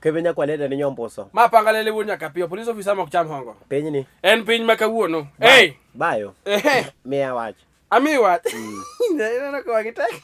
Kebe nyaka waleta ni nyomboso. Ma panga lele wuod nyaka piyo, police officer mok cham hongo. Pinyni. En piny ma kawuono. Hey! Bayo. Ehe. Miya wach. Ami wach. Ineno ka wang'i tek.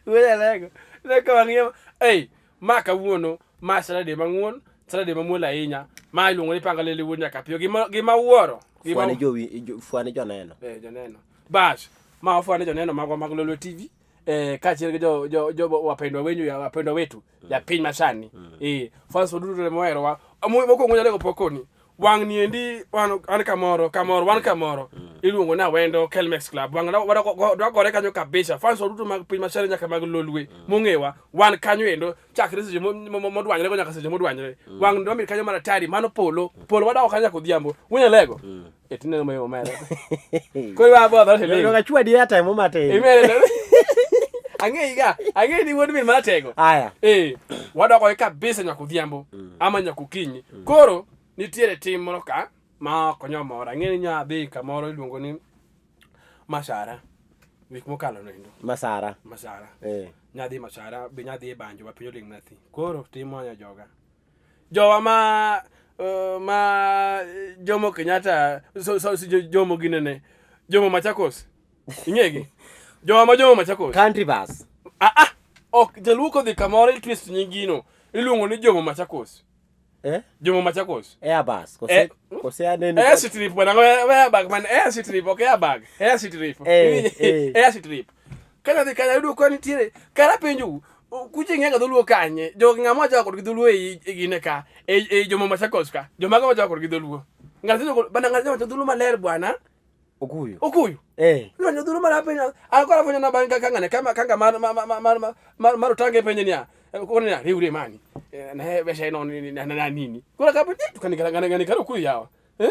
Wuod Alego. Ineno ka wang'i Hey, ma kawuono, ma Saturday mang'uon, Saturday mamuol ahinya. Ma iluongo ni panga lele wuod nyaka piyo. Gima gima wuoro. Gima Fwane jowi fwane joneno. Eh, joneno. Bas, ma ofwane joneno magwa mag Lolwe TV. Eh, kaachiel gi jo jo jo wapendwa wenyu ya wapendwa wetu ya piny masani. Eh, fans duto te moherowa. Mokwongo nyalo go pokoni. Wang' ni endi wan an kamoro, kamoro, wan kamoro. Iluongo ni Awendo Kelmex Club. Wang' dwagore kanyo kabisa. Fans duto mag piny masani nyaka mag Lolwe mong'ewa, wan kanyo endo chakre seche modwanyre go nyaka seche modwanyre. Wang' dwa mit kanyo maratari, mano polo. Polo wadago kanyo nyaka odhiambo. Wunyalego. E tineno mayo omera. Koro iwa bodho to Donge achwadi airtime mo matin. Imere. Ang'eyi ga, ang'eyi ni wuod min maratego. Aya. Eh, wadoko kabisa nyaka odhiambo ama nyaka okinyi. Koro nitiere tim moro ka ma ok onyal mora. Ang'e ni nya dhi kamoro iluongo ni Masara. Wik mokalo no endo. Masara. Masara. Eh. Nyadhi Masara, be nyadhi e banjo ma piny oling' nathi. Koro tim monya joga. Jowa ma ma Jomo Kenyatta, so, Jomo ginene. Jomo Machakos. Ing'egi? Jowa ma Jomo Machakos. Country bus. Ah ah. Ok jaluo kodhi kamoro itwist nyingino. Iluongo ni Jomo Machakos. Eh? Jomo Machakos. Airbus. Kose Eh. kose aneni. Air Trip bwana, airbag man, Air Trip, ok airbag. Air Trip. Eh, eh. Air Trip. Kana dhi kanya yudo ka nitiere kara penjo kuche ng'ega dholuo kanye jo ng'ama wacho kodgi dholuo e e gine ka e e Jomo Machakos ka jomago wacho kodgi dholuo ng'ato wacho bana ng'ato wacho dholuo maler bwana Okuyu. Okuyu Eh. Nyo dholuo maler penjo an kora fwenyo na bang' kaka ng'ane kama kanga mar mar mar mar mar otange penjo niya koro niya riwre mani na besa ino ni na na nini koro ka to kani ngane ngane karo okuyu yawa Eh?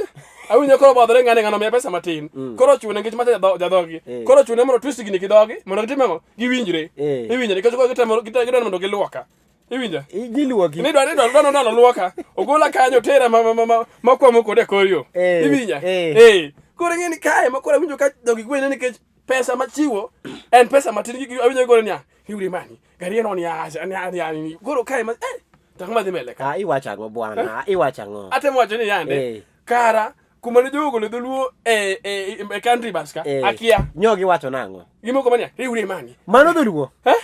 Awinjo koro bodhore ng'ane ng'ano miya pesa matin. Koro chune nikech macha jadhogi. Eh. Koro chune mondo twist gini kidhogi mondo gitim ang'o? Giwinjre. Eh. Iwinjo nikech koro gitemo gidwaro mondo giluoka. Iwinjo? Giluoki. Ni dwaro dwaro dwaro luoka. Ogola kanyo tera ma ma ma ma kwamo kode e kor yo. Eh. Iwinja? Eh. Eh. Koro ing'e ni kae ma koro awinjo ka dhogi gwenye nikech pesa machiwo en pesa matin gi awinjo gigolo niya riwre mani gari eno ni acha ni ni ni koro kae ma eh to ang'o madhi mbele ka Ah, iwacho ang'o bwana? Iwacho ang'o? atemo wacho ni yande Eh. kara kuma ne jogo ogolo dholuo e e e country bus ka Eh. akia Nyo giwacho nang'o? gimoko mania riwre mani Mano dholuo. Eh?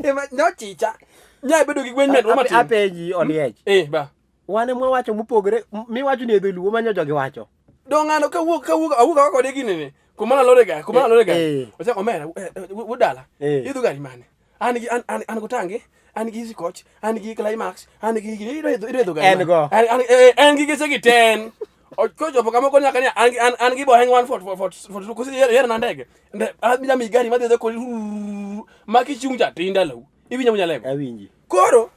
Ema nyochicha nya bedo gi gwen medwa matin Apenji oliech. eh ba Wan ema wacho mopogore miwacho ni e dholuo ma nyo jogi wacho. do ng'ano kawuok kawuok awuok awuok kode gini ni kuma nalore ga kuma nalore ga Eh. ochako omera wuod dala Eh. idho gari mane an gi an an an gotange an gi easy coach an gi climax an gi gini idho idho idho gari En mane? go. an an en gi geche gi ten kochopo kama koro nyaka ni an gi an an gi boheng 144 kosi yer na ndege nde an mi gari madhi dho kodi ma kichung' cha tinda law iwinjo munyalego Awinji. koro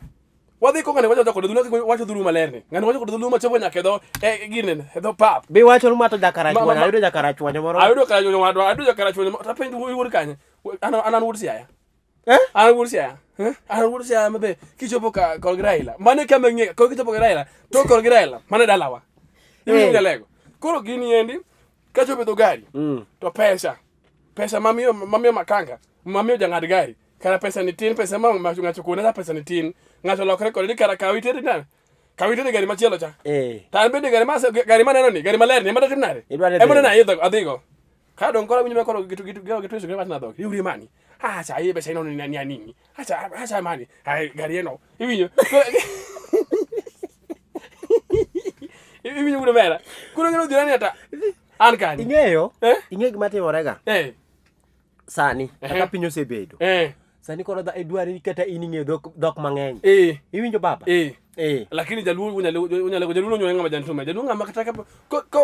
wadhi ko ng'ani wacho kod dholuo wacho dholuo maler ni ng'ani wacho kod dholuo machopo nyaka e dho e gine e dho pap Be iwacho ni ma to jakarachuonyo, Ma- ayudo jakarachuonyo moro. ayudo karachuonyo wadwa ayudo jakarachuonyo to apenjo wuod kanye an an an wuod Siaya Eh? an wuod Siaya Eh? an wuod Siaya mabe kichopo ka korgi Raila mano e kama ing'e koro kichopo gi Raila to korgi Raila mano e dalawa iwinjo Eh. jalego koro gini endi kachopo e dho gari to pesa pesa mamiyo mamiyo makanga mamiyo jang'ad gari kara pesa ni tin pesa ma ma ng'ato kona ta pesa ni tin ng'ato lokre kode ni kara kaw itere nade kaw itere gari machielo cha Eh. to an bende gari ma gari maneno ni gari maler ni ema datim nade Idwa ni ema dhi. neno aidho adhigo ka dong koro awinjo ma koro gitu gitu gitu gitu gitu wachna dhok iwri mani acha iye pesa ino ni ni nini acha acha mani ai gari eno iwinjo iwinjo wuod omera koro ng'eno jirani ata an kanye Ing'eyo? Eh? Ing'eyo gima timore ga? eh Sani, Ehe. kaka piny osebedo. eh Sani koro idwaro ni kata in ing'eyo dhok dhok mang'eny. eh Iwinjo baba? eh Eh. lakini jaluo unyalo unyalo jaluo nonyuole ng'ama jantume jaluo ng'ama kata ka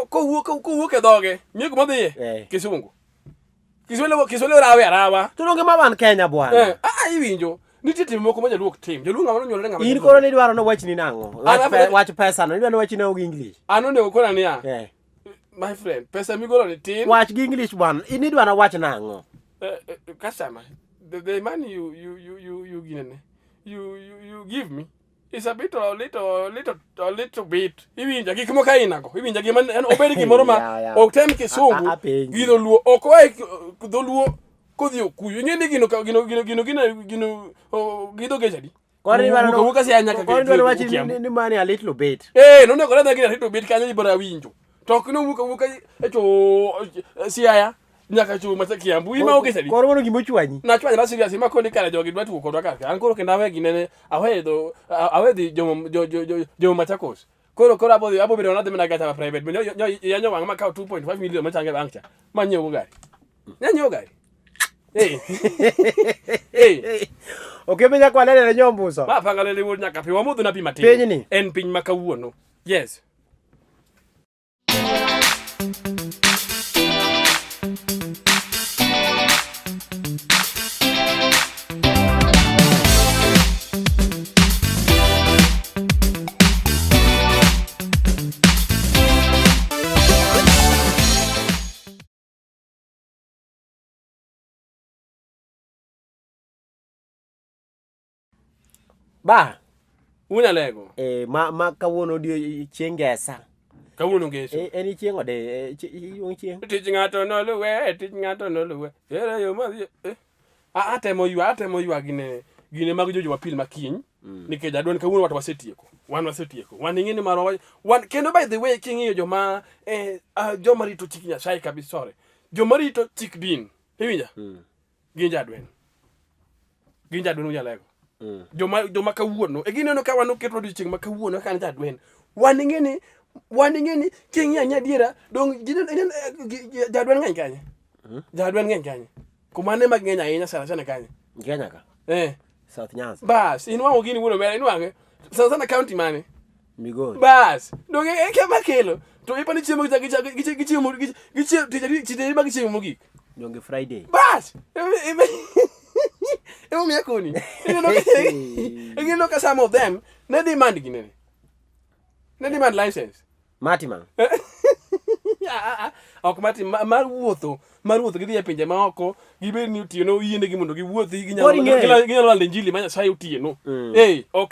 kowuok kowuok e dhoge ng'e kuma dhiye Eh. kisungu kiswahili kiswahili orawe arawa To donge ma wan Kenya bwana. eh ah iwinjo Nitie timbe moko ma jaluo ok tim. Jaluo ng'ama nonyuolore ng'ama. In jaluo. koro nidwaro nowachni nang'o? Wach, An- pe, wach pesa no, idwaro nowachni nang'o gi English? An onego kona niya, Eh. my friend, pesa migolo ni tin. Wach gi English bwana, in idwaro nowach nang'o? Customer, the money you ginene, you give me is a bit or little little a little bit. Iwinja gik moko aina go. Iwinja gima en obed gimoro ma Yeah, yeah. ok tem kisungu Apenji. gi dholuo ok oa e dholuo kodhi okuyu. Ing'e ni gino gino gino gino gino gino gi dho geche adi? Koro idwaro Wuok awuoka Siaya nyaka koro idwaro wach Kiambu. ni money a little bit. Eh, nonego ne gina rito bit kanyo ibora winjo. To ok nowuok awuoka e cho Siaya nyaka cho mata Kiambu. Ima onge sadi. Koro mano gima ochwanyi. Nachwanyra serious ima koni kare jogi dwa tugo kodwa kar ka. An koro kendo awe ginene awe dho awe dhi jo jo jo jo jo Machakos. Koro koro abo dhi abo bedo nadhi mana gacha ma private. Nyo nyo yanyo wang' makawo 2.5 million machange bank cha. Ma nyiewo gari. Nyanyiewo gari. Eh. Eh. Okembe nyaka walere nyombuso. Ma panga lele wuod nyaka pi wamodho na pi matin. Pinyni. En piny ma kawuono. Yes. Ba, Unyalego. eh, ma kawuono odiechieng' ngesa. Kawuono ngeso. Eh, en chieng' ode, eh, iluongo chieng'. Tich ng'ato noluwe, tich ng'ato noluwe. Ere yo madhi. Eh. Atemo ywa gine mag jo Jumapil ma kiny. Nikech adwan kawuono wat wasetieko. Wan wasetieko. Wan ing'e ni marwa wan kendo by the way king'iyo joma joma rito chik Nyasaye kabisa sorry. Joma rito chik din. Iwinja? Gin jadwen. Gin jadwen unyalego. Joma kawuono e gineno ka wan oketwa odiochieng' ma kawuono ka an jadwen. Wan ing'e ni king'iyo ang'iya adiera dong jadwen ng'eny kanye? Jadwen ng'eny kanye? Kuma ne mag ng'eny ahinya sana sana kanye? Kenya ka. Eh. South Nyanza. Bas, inwang'o gini wuon omera, inwang'e. Sana sana county mane? Migori. Bas, dong e kema kelo. To ipani chiemo gichiemo gichiemo tich mag chiemo mogik. Donge Friday. Bas! Emomiyo akoni. Ineno ka some of them ne demand ginene. Ne demand license. Matima. Ok mati mar wuotho gidhi e pinje maoko gibed ni otieno oyienegi mondo giwuothi ginyalo Koro ing'eyo. ginyalo lando injili ma Nyasaye otieno. Eh, ok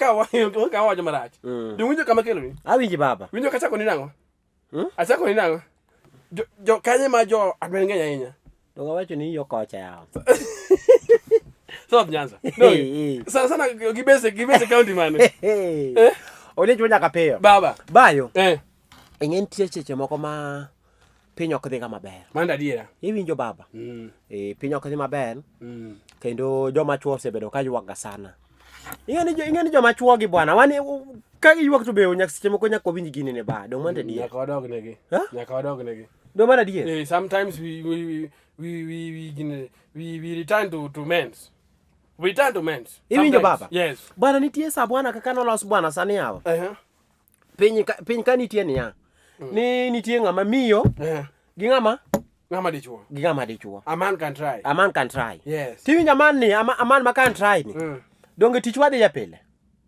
ka wacho marach. Jowinjo kama kelo ni. Awinji baba. Winjo kachako ni nang'o? Achako ni nang'o? Jo kanye ma jo adwen ng'eny ahinya? Donge awacho ni yo kocha yawa. South Nyanza. No. Sana sana gibese county mane? Oliech nyaka piyo. Baba. Bayo. Eh, Ing'e nitie seche moko ma piny ok dhiga maber. Mano adiera. Iwinjo baba? Eh, piny ok dhi maber kendo joma chuo osebedo ka ywak ga sana. Ing'e ni joma chuo gi bwana, wan ka giywak to be nyaka seche moko nyaka wawinj gini ne ba. Dong' mano adier. Nyaka wadog negi. Huh? Nyaka wadog negi. Dong' mano adier. Sometimes we return to men's. We return to men's. Iwinjo Sometimes. baba? Yes. Bwana nitie sa bwana kaka nolos bwana sani yawa. Piny ka nitie niya. Ni nitie ng'ama miyo gi ng'ama Ng'ama dichuo. gi ng'ama dichuo. A man can try. A man can try. Yes. Tiwinjo a man ni, a man ma can try ni. Donge tich wadhi ja pile?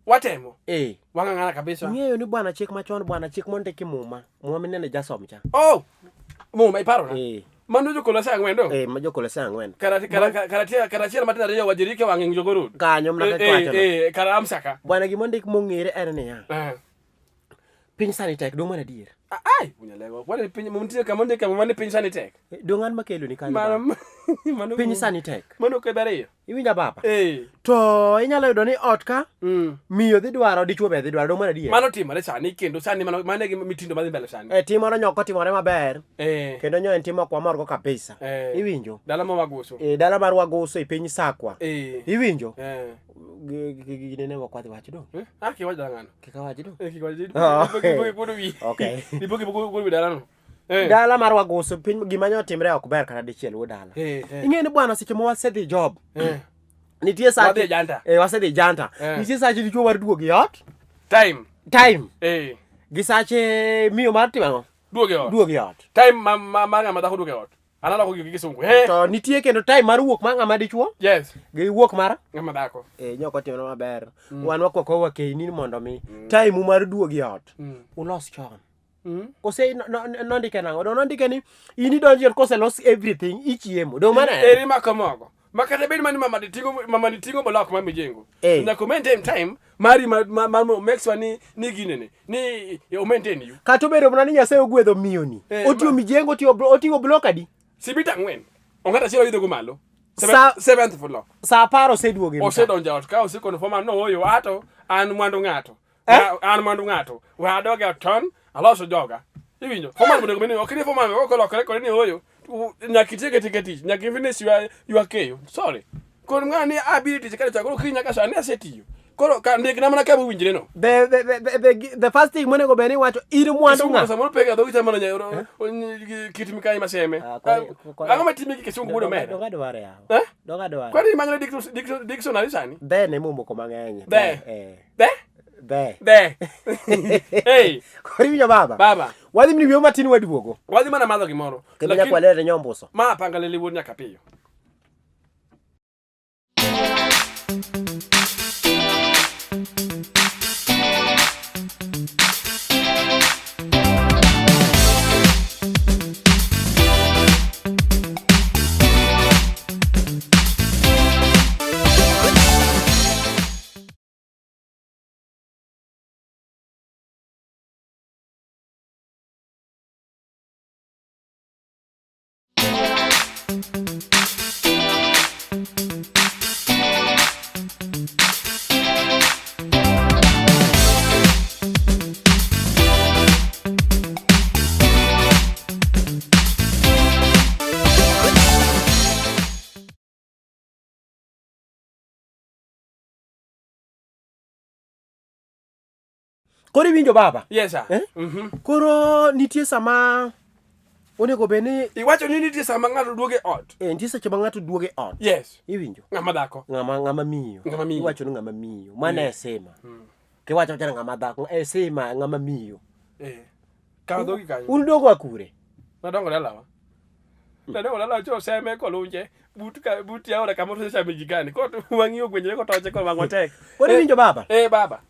Watemo. Eh. Wang'ang'ana kabisa. Ing'eyo ni bwana chik machon bwana chik mondiki muma. Muma minene jasom cha. Oh! Muma iparo na. Eh. Mano jo Kolosai 4 do. Eh, ma jo Kolosai 4. Kara achiel matindo ariyo wajirike wang'e Njogorod. Kanyo mana kaka iwacho no. Kara Amsaka. Bwana gima ondik mong'ere en niya. Piny sani tek dong' mana adier. Ai, unyalego. Kwani piny nitie kama ondik kama mane piny sani tek. Eh, Dong' an makelo ni kanyo. Mano baba. mano Piny sani tek. Mano kebe ariyo. Iwinja baba? Eh. To inyalo yudo ni ot ka miyo dhi dwaro dichuo be dhi dwaro dong' mana adier. Mano timore sani kendo sani mano e gima mitindo madhi mbele sani. Eh, tim moro nyok otimore maber Eh. kendo nyo en tim ok wamorgo kabisa. Eh. Iwinjo? Dala ma waguso. E dala mar waguso e piny Sakwa. Eh. Iwinjo? Eh. Ginene ok wadhi wacho dong. Eh? Ah, kiwacho dala ng'ano. Kik awach dong. Eh, kiwacho. Oh. Ipogi kuodo wi. Okay. Ipogi kuodo wi dalano. Eh. Dala mar waguso piny gima nyo otimre ok ber kata dichiel wuod dala. Eh. Eh. Ing'e ni bwana seche ma wasedhi job. Eh. Nitie sache. Wadhi e janta. Eh, wasedhi janta. Eh. Nitie sache dichuo mar duogo e ot. Time. Time. Eh. Gi sache miyo mar timo ang'o? Duogo e ot. Duogo e ot. Time ma ng'ama dhako duogo e ot. An aloko gigi gi kisungu. He. To nitie kendo time mar wuok mar ng'ama dichuo Yes. gi wuok mar Ng'ama dhako. eh nyoko timore maber. Wan wakwako wakeini mondo mi time mar duogi ot ulos chon. Kose nondike nang'o? Do nondike ni in idonjo ot koselos everything ichiemo. Do mano en? Eri mako mogo. Ma kata bed mani mama ditingo mama ditingo bolok ma mijengo. Eh. Nyaka maintain time mari ma ma, ma make sure ni ni ginene ni o maintain you. Kata obedo mana ni Nyasaye ogwedho miyoni. Eh, Otiyo mijengo otiyo oting'o blok adi? Sibita ang'wen. Ong'ata achiel oidho go malo. Sa- Seventh floor. Sa apar oseduogo e mta. Osedonjo e ot ka osekonfirm no oyo ato an mwandu ng'ato. Eh? An mwandu ng'ato. We adog e ot chon aloso joga. Iwinjo? Foreman monego bed ni ok ni foreman ok olokore kode ni oyo. Nyaka itiek atika tich. Nyaka i finish your keyo. Sorry. Koro ng'ani ni abiro tich kare chakoro okinyi nyaka sani asetiyo. Koro ka ndikna mana kama owinjre no. The first thing monego bed ni iwacho in mwandu Kisungu ng'a? samoro pega dhogi chama na kit mikayi maseme. Ah, Ang'o matimi gi kisungu wuod omera? Donga dware yawa. Eh? Donga dware. Kwani imanyo dictionary sani? Dhe ne momoko mang'eny. Dhe. Eh. Dhe? Dhe. Dhe. Hey, Koro iwinjo baba? baba. Wadhi mni wiyo matin waduogo. Wadhi mana madho gimoro. Kendo nyaka Lakini walere nyombuso. ma panga lele wuod nyaka piyo. Koro iwinjo baba? Yes sir. Eh? Mhm. Koro nitie sama onego bed ni Iwacho ni nitie sama ng'ato duogo e ot. eh, nitie seche ma ng'ato duogo e ot. Yes. Iwinjo? Ng'ama dhako. Ng'ama ng'ama miyo. Ng'ama miyo. Iwacho ni ng'ama miyo. Mano e sima. Kiwacho wacha ni ng'ama dhako, e sima ng'ama miyo. Eh. Kaw dhogi kanyo. Un dongo akure. Nadongo dalawa. Nadongo dalawa cho seme kolunje but ka but yaora kama osechame ji kani. Koro wang'iyo gwenjre kotoche koro wang'wa tek. Koro iwinjo baba? Eh baba.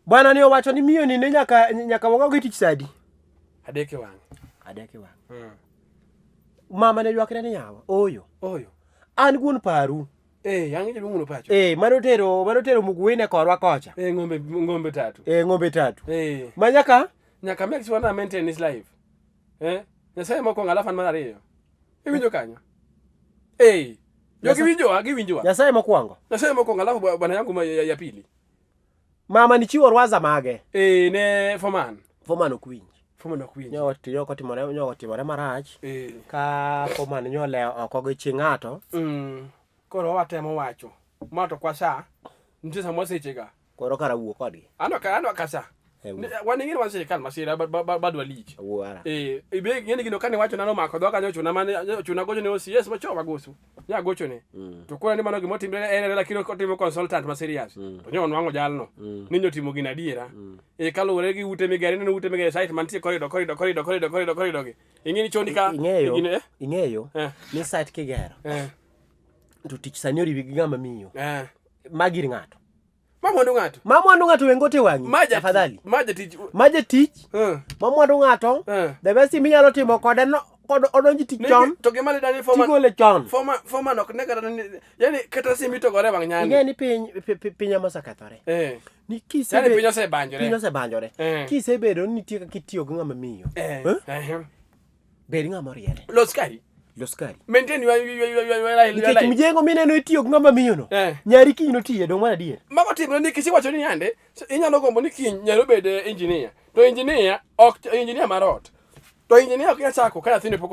Bwana ni owacho ni miyo ni ne nyaka nyaka wang'o gi tich sadi. Adek e wang'. Adek e wang'. Mm. Mama ne ywakne ni yawa. Oyo. Oyo. An wuon paru. Eh, yang jaduong' wuon pacho. Eh, mano tero mano tero muguine korwa kocha. Eh, ng'ombe ng'ombe tatu. Eh, ng'ombe tatu. Eh. Ma nyaka Nyaka make sure na maintain his life. Eh? Nyasaye mokwongo alafu an mar ariyo. Iwinjo kanyo? Eh. Jogi winjowa, giwinjowa. Nyasaye mokwongo. Nyasaye mokwongo alafu bwana yangu ya pili. Mama ni chiwo rwaza mage. Eh, ne foreman. Foreman ok winj. Foreman ok winj. Nyo nyo kotimore nyo otimore marach. Eh. Ka foreman nyo olewo oko gi chi ng'ato. Koro watemo wacho. Ma to kwa sa nitie sama sechega. Koro kara wuo kodgi. Ano ka ano kasa. Eh, wuo. Wan ing'e ni wan sirikal masira badwa lich. Wuo ara. Eh, ibe ng'e ni gino kane wacho nano mako dhoga nyocho na mane ochuna gocho ne OCS macho wagosu. Nya gocho ne. To koro ni mano gima otimre en en lakini otimo consultant ma serious. To nyo onwang'o jalno. Ni nyo timo gino adiera. Eh, kaluwore gi ute migere ineno ute migere site mantie corridor corridor corridor corridor corridor corridor gi. Ing'e ni chondi ka Ing'eyo, gino, eh? ing'eyo Eh. ni site kigero Eh. to tich sani oriwi gi ng'ama miyo. Eh. Ma gir ng'ato. Ma mwandu ng'ato. Ma mwandu ng'ato we ngote wang'i. Ma jatich. Tafadhali. Ma jatich. Ma jatich, Eh. ma mwandu ng'ato, Eh. the best thing minyalo timo kode no kod odonji tich chon, To gima lit ni foreman tigole chon. foreman foreman ok ne kata ni yani kata sim itogore wang' nyani. Ing'e ni piny piny ema osekethore. Eh. Ni Yani kisebe piny osebanjore. piny osebanjore. Eh. Kisebedo ni nitie kaka itiyo gi ng'ama miyo. Eh. Eh? Eh. Bed ng'ama oriere. Los kari. Los kari. Maintain your life. Nikech mjengo mineno itiyo gi ng'ama miyo no. Eh. Nyari kiny notiye dong' mar adier. Mago timre nikech iwacho ni yande inyalo gombo ni kiny nyalo bed engineer. To engineer ok engineer mar ot. To engineer ok nyal chako ka nyathini pok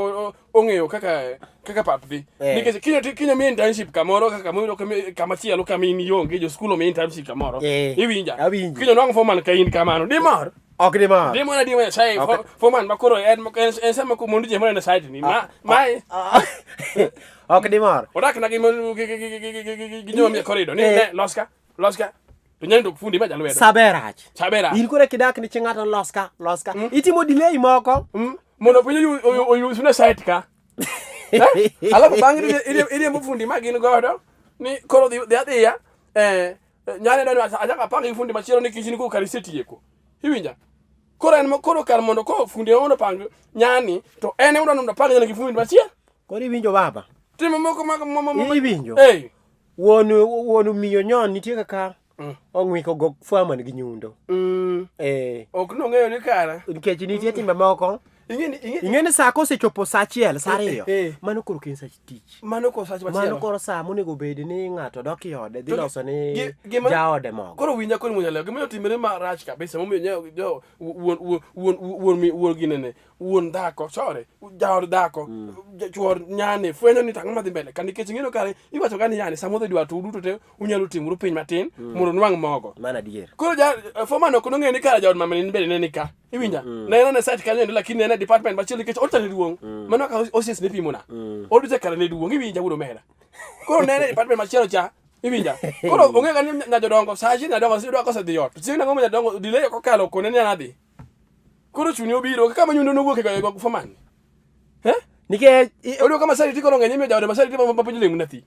ong'eyo kaka kaka pap dhi. Eh. Nikech kiny kiny omiyi internship kamoro kaka kamoro kama chielo kama in ionge jo skul omiyi internship kamoro. Eh. Iwinja. Awinji. Kiny onwang' foreman ka in kamano. Dimor. Ok dimor. Dimor adier Nyasaye. Ok. Foreman ma koro en en sama ko mondo ji moneno site ni. Ma mae Ok dimor. odak na gi gi joma mie corridor ni Eh. ne los ka los ka to nyani to fundi ma jalwedo Sabe rach. sabe rach In koro kidak ni chi ng'ato los ka, los ka. Itimo delay moko. Mondo piny oyusne site ka. Eh? Alafu bang'e iriembo fundi ma gin godo ni koro dhi adhiya eh, nyane dwani achak apang gi fundi machielo nikech in go kar isetieko. Iwinja? Koro en koro kar mondo ko fundi mondo opang nyani to en ema mondo opang nyani gi fundi machielo. Koro iwinjo baba? Timo moko mag Iwinjo? Eh. Wuon miyo nyon nitie kaka ong'wiko go farmer gi nyundo. Eh. Ok nong'eyo ni kara. Nikech nitie timbe moko. Ing'e ni saa kosechopo saa achiel, saa ariyo, mano koro ok en sach tich. Mano koro sach machielo. Mano koro saa monego bed ni ng'ato dok e ode dhi loso ni jaode mogo. Koro winja koro munyalo gima otimore marach kabisa momiyo jo wuon wuon wuon wuon ginene wuon dhako sorry jaod dhako mm. chuor nyane fwenyo ni tang'o madhi mbele ka nikech ing'eyo kare iwacho ga ni nyane sama odhi dwar to uduto te unyalo timuru piny matin mm. mondo unwang' mogo mano adier koro ja eh, foreman ok nong'eyo ni kare jaod mamani ni bende ne ni ka iwinja mm. ne en e site kanyo endo lakini ne en e department machielo nikech odcha ne duong' mm. mano kaka OCS ne pimona mm. odcha kare ne duong' iwinja wuod omera koro ne en e department machielo cha iwinja koro ong'e ga ni nyajodongo sa achiel nyadongo dwa kosedhi ot chieng' nang'o ma nyadongo delay ok okalo kone ni an adhi Koro chuni obiro kaka nyundo nowuok e go foman. Eh? Nikech oyudo kama Masariti koro ng'eny imiyo jaode Masariti ma penjo lemo nathi.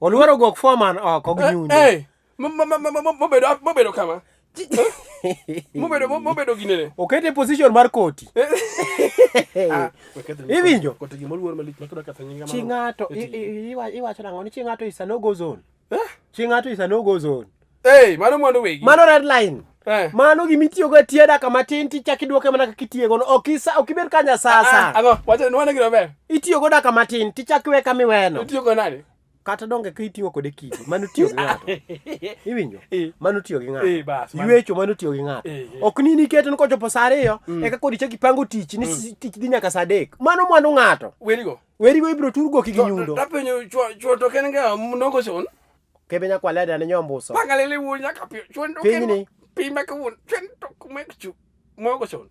Oluoro gok foman oko gi nyundo. Eh. Mobedo mobedo kama. Mobedo mobedo ginene. Okete position mar koti. Ah, Iwinjo? Koti gima oluor malich makdo ketho nyinga. Chi ng'ato iwacho nang'o ni chi ng'ato is a no go zone. Eh? Chi ng'ato is a no go zone. Hey, mano mwandu wegi. Mano red line. Eh. Mano gima itiyogo e tie daka matin tichak idwoke mana kaka itiyogo no. Ok isa ok ibed ka nyasasa. Ah, ang'o? Wacho ni wane gima ber. Itiyogo daka matin tichak iwe kama iweno. Itiyogo nade? Kata donge ka iting'o kode kidi, mano tiyo gi ng'ato. Iwinjo? Eh. Mano tiyo gi ng'ato. Eh, bas, mano. Ywecho mano tiyo gi ng'ato. Eh, eh. Ok ni niketo ni kochopo saa ariyo, eka koro ichak ipango tich ni tich dhi nyaka saa adek. Mano mwandu ng'ato. Werigo. Werigo ibiro tur goki gi nyundo. Tapenjo chwo to ken ga nogo son. Kebe nyakwaleda ne nyombuso. Pangalele wuon nyaka pi chwo to Pinyni. pi ma kawuon chwo to kumek chu mogo son.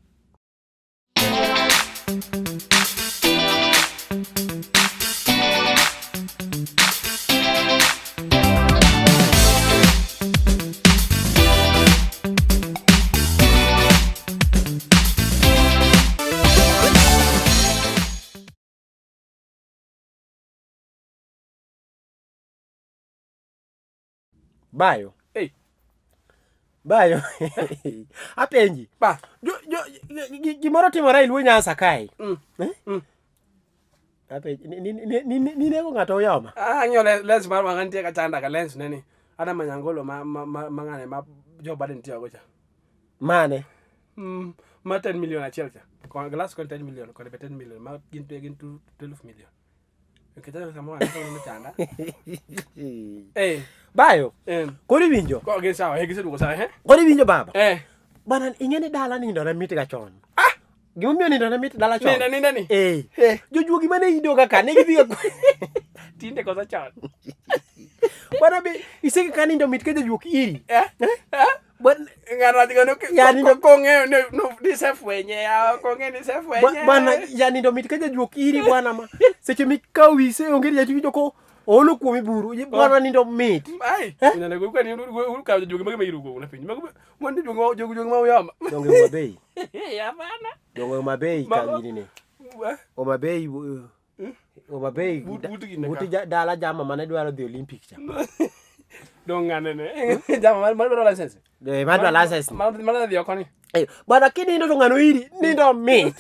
Bayo. Hey. Bayo. Apenji. Ba. Jo, jo, gimoro timore e Luo Nyanza kae. Eh? Apenji. Ni nego ng'ato oyoma. Ah, ang'iyo lens mar wang'a nitie ka chanda ka lens neni. Ada manyangolo ma ma ma ma ng'ane ma Joe Biden tiyogo cha. Mane? Ma 10 million achiel cha. Kon glass kon 10 million, kod be 10 million, ma gin gin 12 million. Nikech aneno samoro wang'a ni chanda. Eh, Bayo. eh. Koro iwinjo. Koro gin sawa, eh, giseduogo sawa, eh? Koro iwinjo baba. Eh. Bana ing'e ni dala nindo ne mit ga chon. Ah! Gimomiyo nindo ne mit dala chon. Ninda ninda ni. Eh. Eh. Jojuogi mane ido kaka ne gidhi ga Tinde kosa chon. Bana be isege ka nindo mit ka jajuok iri. Eh? Eh? Bwana Ng'ano wacho no Ya, nindo- kong'eyo ni no disefwenye ya kong'eyo ni sefwenye. Bwana ya nindo mit ka jajuok iri bwana ma. Seche mikawo wise onge jatuo ko oolo kuomi buru. Bwana nindo mit. Ai, unyalo go kwani ukawo jojuogi mage ma irugo na piny. Mago mondo jojuogi jojuogi ma uyoma. Donge Homa Bay. Hapana. Donge Homa Bay ka Mago- gini ne. Eh? Homa Bay Homa Bay But- but gine but ka. dala jama mane dwaro dhi Olympic cha. Dong ng'ane ne. Jama mar mar dwaro license. Eh, madwa license. Mar mar dhi oko ni. Eh, bwana kinindo to ng'ano iri nindo mit.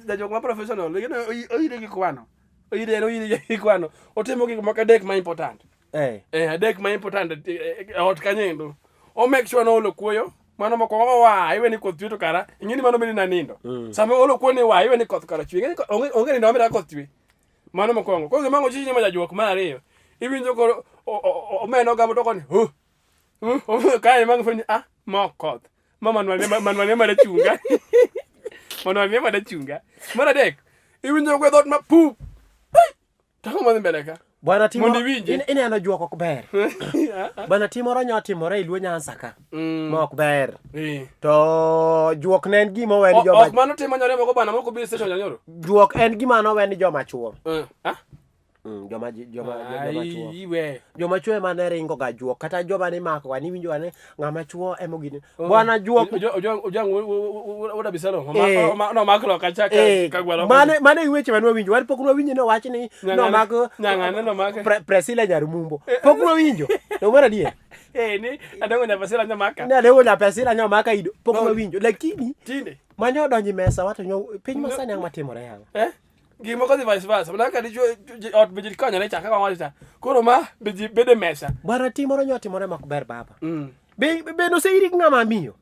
Jajuok ma professional, gino oire gi kwano. Oire en oire gi kwano. Otimo gik moko adek ma important. Eh. Eh, adek ma important e ot kanyo endo. O make sure noolo kuoyo. Mano mokwongo wa iwe ni koth chwe to kara ing'e ni mano bende nanindo. Sama oolo kuoyo ni wa iwe ni koth kara chwe. Ing'e ni onge nindo mamit kaka koth chwe. Mano mokwongo. Koro gima ang' ochichni ma jajuok mar ariyo. Iwinjo koro omeno gamo to koni hu. Hu. Kae mang' fwenyo ah ma ok koth. Ma manual ne manual ne mar achunga. Manual ne mar achunga. Mar adek. Iwinjo kwe dhoot ma pu. Tang'o madhi mbele ka? Bwana timo Mondo iwinje. ineno juok ok ber. Bwana timoro nyo timore e Luo Nyanza ka. Ma ok ber. Eh. To juok ne en gima owe ni joma Ok mano timo nyore moko bana moko bi station nyoro. juok en gima nowe ni joma chuo. Eh. Ah? Joma joma joma chuo. Iwe. Joma chuo ema ne ringo ga juok kata joma ne mako ga niwinjo ga ni ng'ama chuo ema ogini. Bwana juok Ojwang wuod Abisalom Eh. nomak loka cha ka gwalo. Mane mane weche mane wawinjo. Wan pok nwawinjo ni owach ni nomak Nyang'ane nomake. Priscilla Nyarumumbo. Pok nwawinjo. To mar adier. Eh ni adongo nya Priscilla nyamaka. Ne adewo nya Priscilla nyamaka ido. Pok nwawinjo. Lakini Tinde. mane odonjo e mesa wato nyo piny masani ang' matimore yawa. Eh? Gik moko dhi vice versa. Mana ka dichuo ot be ji konyore cha kaka wawacho cha. Koro ma be ji bedo e mesa. Bwana tim moro nyo timore mak ber baba. Be noseiri gi ng'ama miyo?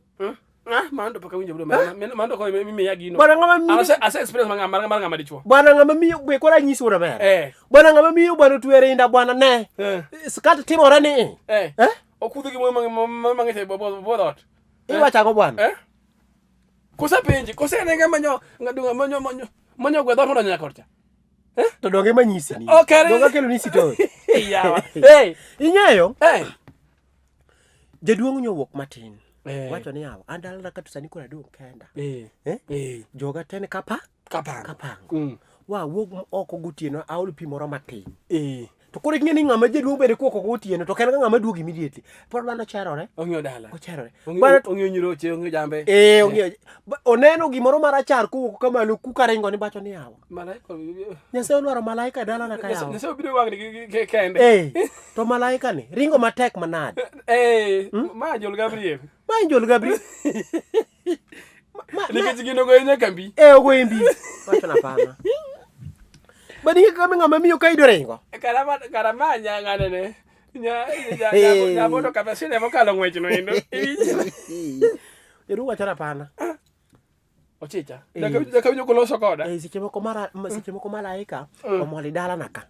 Ah, mano to pok awinjo bro. Mano to koro imiya gino. Bwana ng'ama miyo. Ase experience mar ng'ama dichuo. Bwana ng'ama miyo be koro anyisi wuod omera. Eh. Bwana ng'ama miyo bwana otwe rinda bwana ne. Eh. Skat timore ni. Eh. Eh? Okudho gi muya mang'ich e bwo dhoot. Iwacho ang'o bwana? Eh? Kosa penji, kosa en ng'ama nyo ng'ado manyo manyo manyo gwe dhoot modonjo nyaka ot cha. Eh? To donge manyisi ni. Okay. Donge akelo ni sitori. Yawa. Hey. Ing'eyo? Hey. Jaduong' nyowuok matin. Eh. Wacho ni yawa, an dalana ka to sani koro adong' kenda. Eh. Eh? Eh. Joga te ni kapa? Kapango. Kapango. Wawuog oko gotieno aol pi moro matin. Eh. To koro ing'e ni ng'ama jaduong' bende kuok oko gotieno to ok en ga ng'ama duogo immediately. Pod dhano cherore. Ong'iyo dala. Ocherore. Ong'iyo Bwana ong'iyo nyiroche, ong'iyo jambe. eh ong'iyo. Oneno gimoro marachar kowuok kamalo ku karingo ni bacho ni yawa. Malaika. Nyasaye olwaro malaika e dalana ka yawa. Nyasaye obiro wang'ni gi kende. Eh, to malaika ni ringo matek manade. Eh, ma Angel Gabriel. Ma Angel Gabriel. Nikech gino goyo nyaka mbi. Eh, ogoyo mbi. Wacho na pana. Bani kaka ng'ama miyo ka ido ringo. Kara ma kara ma nyang'ane ne. Nya nya nyabondo kabisa mokalo ng'wech no endo. Eru wacho na pana. Ochicha. Nyaka winjo koloso koda. Eh, seche moko mara seche moko malaika omol e dalana ka.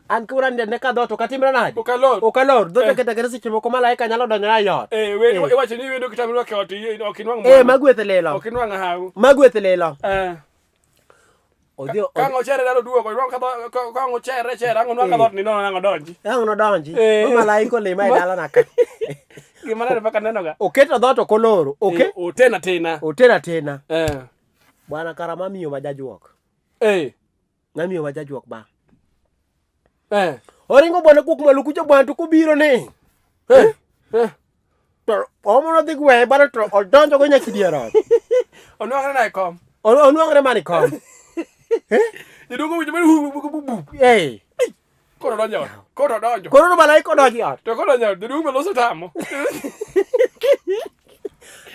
An koro ne ka dhoot ok atimra nade? Ok alor. Ok alor. Dhoot oketa kata seche moko malaika nyalo donjona e ot. Eh, iwacho ni wendo kitamri rwako e ot ok inwang' Eh, magweth lilo. Ok inwang' hawu. Magweth lilo. Eh. Odhi Ka ang' ochere dala oduogo, inwang' ka ka ang' ochere chere, ang' onwang' ka dhoot ni nono ang' odonji. Ang' nodonji. Eh. Ma malaika olima e dalana ka. Gima neno paka neno ga. Oketo dhoot ok oloro. Oke. Eh, otena tena. Otena tena. Eh. Bwana kara mamiyo ma jajuok. Eh. Mamiyo ma jajuok ba. Eh. Oringo bwana kuok malo kucha bwana to kobiro ni. Eh. Eh. To omono dhi gweye bwana to odonjo go nyaka dier ot. Onwang're na e kom. Onwang're mana e kom. Jaduong' owinjo mana hu bu bu bu. Eh. Koro odonjo ot. Koro odonjo. Koro no malaika odonjo e ot. To koro odonjo ot, jaduong' be loso tamo.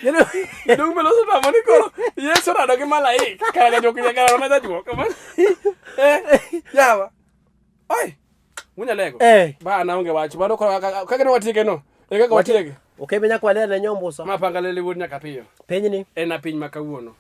Jaduong' be loso tamo ni koro Yesu orado gi malaika. Kara jajuok kara ma jajuok. Eh, yawa. Oi. Wunyalego. Eh. Ba na onge wach. Mano koro kaka ne watieke no. E kaka watieke. Okebe nyaka waler ne nyombuso. Ma panga lele wuod nyaka piyo. Pinyni. En a piny ma kawuono.